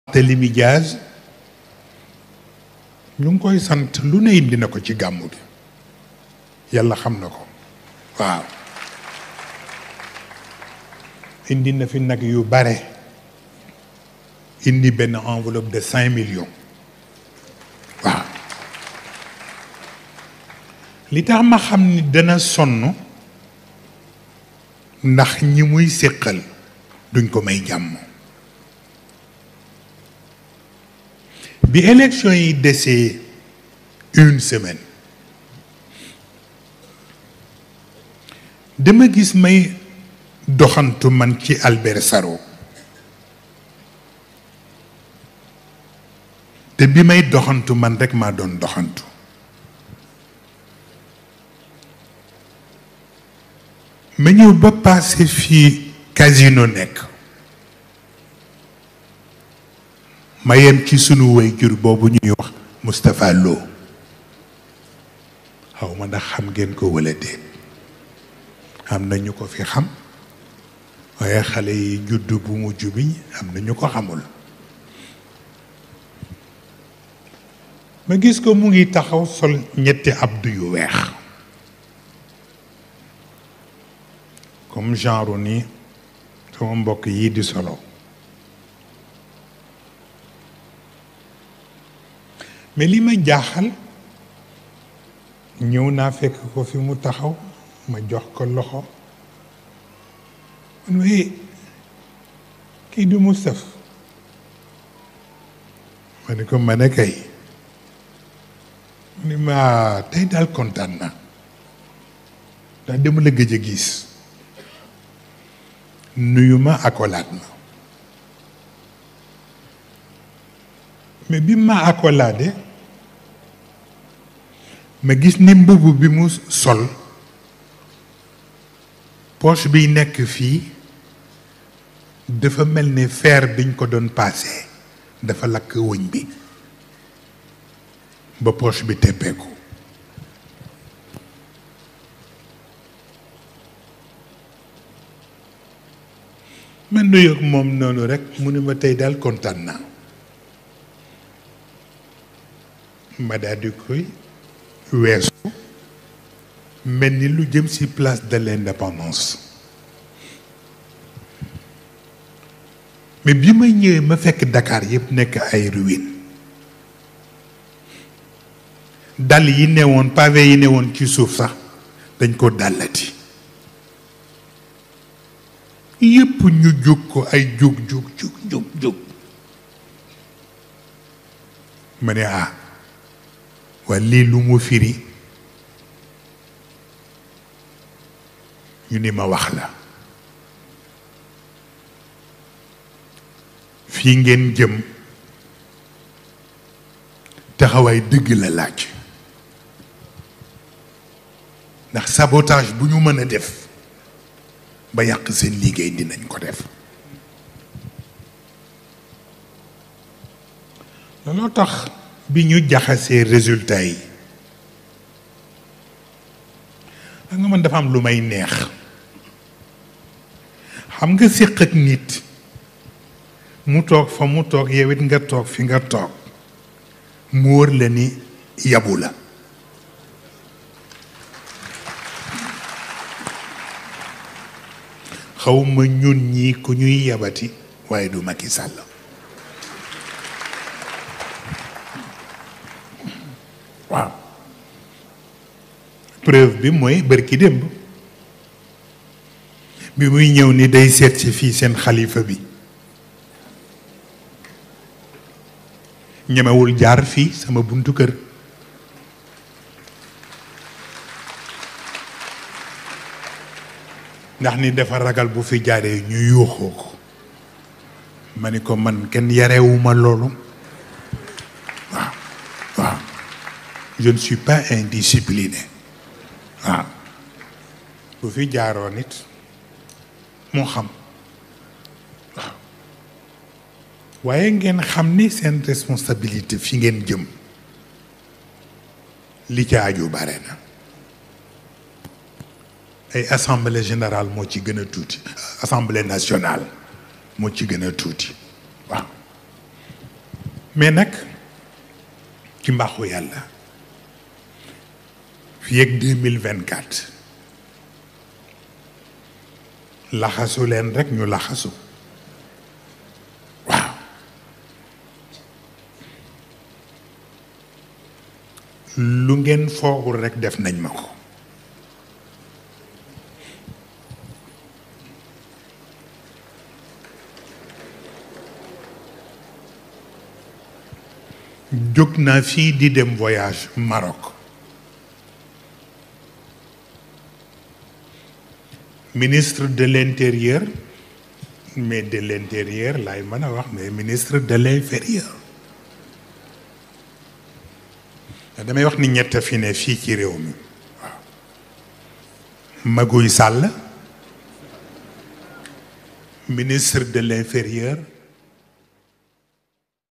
Barthélémy Dias ñu ngi koy sant lu ne indi na ko ci gàmmu gi yàlla xam na ko waaw indi na fi nag yu bare indi benn enveloppe de 5 millions waaw li tax ma xam ni dana sonn ndax ñi muy séqal duñ ko may jàmm bi élection yi desee une semaine dama gis may doxantu man ci Albert Sarraut te bi may doxantu man rekk maa doon doxantu ma ñëw ba passé fii casino nekk ma yem ci sunu waajur boobu ñuy wax Moustapha Lo xaw ma ndax xam ngeen ko walla déet am na ñu ko fi xam waaye xale yi judd bu mujj bi am na ñu ko xamul ma gis ko mu ngi taxaw sol ñetti abdu yu weex comme genre ni sama mbokk yi di solo mais li ma jaaxal ñëw naa fekk ko fi mu taxaw ma jox ko loxo man waaye kii du Moustapha ma ne ko ma ne kay ni ma tey daal kontaan na ndax dama la gëj a gis nuyu ma akolaat ma mais bi ma akolaade ma gis ni mbubb bi mu sol poche biy nekk fii dafa mel ni fer biñ ko doon paase dafa lakk wëñ bi ba poche bi teppeeku ma nuyoog moom noonu rekk mu ne ma tey daal kontaan naa ma daal di koy weesu mel ni lu jëm ci place de l'indépendance mais bi ma ñëwee ma fekk Dakar yëpp nekk ay ruines dàll yi newoon pavé yi newoon ci suuf sax dañ ko dàllati yëpp ñu jóg ko ay jóg ma ne waa lii lu mu firi ñu ni ma wax la fii ngeen jëm taxawaay dëgg la laaj ndax sabotage bu ñu mën a def ba yàq seen liggéey dinañ ko def looloo tax bi ñu jaxasee résultat yi xam nga man dafa am lu may neex xam nga séq ak nit mu toog fa mu toog yow it nga toog fi nga toog mu wóor la ni yabu la xawma ñun ñii ku ñuy yabati waaye du Macky Sall waaw preuve bi mooy bërki démb bi muy ñëw ni day seet ci fii seen xalifa bi ñemewul jaar fii sama buntu kër ndax ni dafa ragal bu fi jaaree ñu yuuxoo ko ma ni ko man kenn yarewuma loolu waaw je ne suis pas indiscipliné waaw bu fi jaaroo nit moo xam waaw waaye ngeen xam ni seen responsabilité fi ngeen jëm li ca aju bare na ay assemblée générale moo ci gën a tuuti assemblée nationale moo ci gën a tuuti waaw mais nag ci mbaaxu yàlla fii ak 2024 laxasu leen rek ñu laxasu waaw lu ngeen foogul rek def nañ ma ko jóg naa fii di dem voyage Maroc ministre de l'intérieur mais de l'intérieur laay mën a wax mais ministre de l'inférieur damay wax ni ñett fi ne fii ci réew mi waaw Maguy Sall ministre de l'inférieur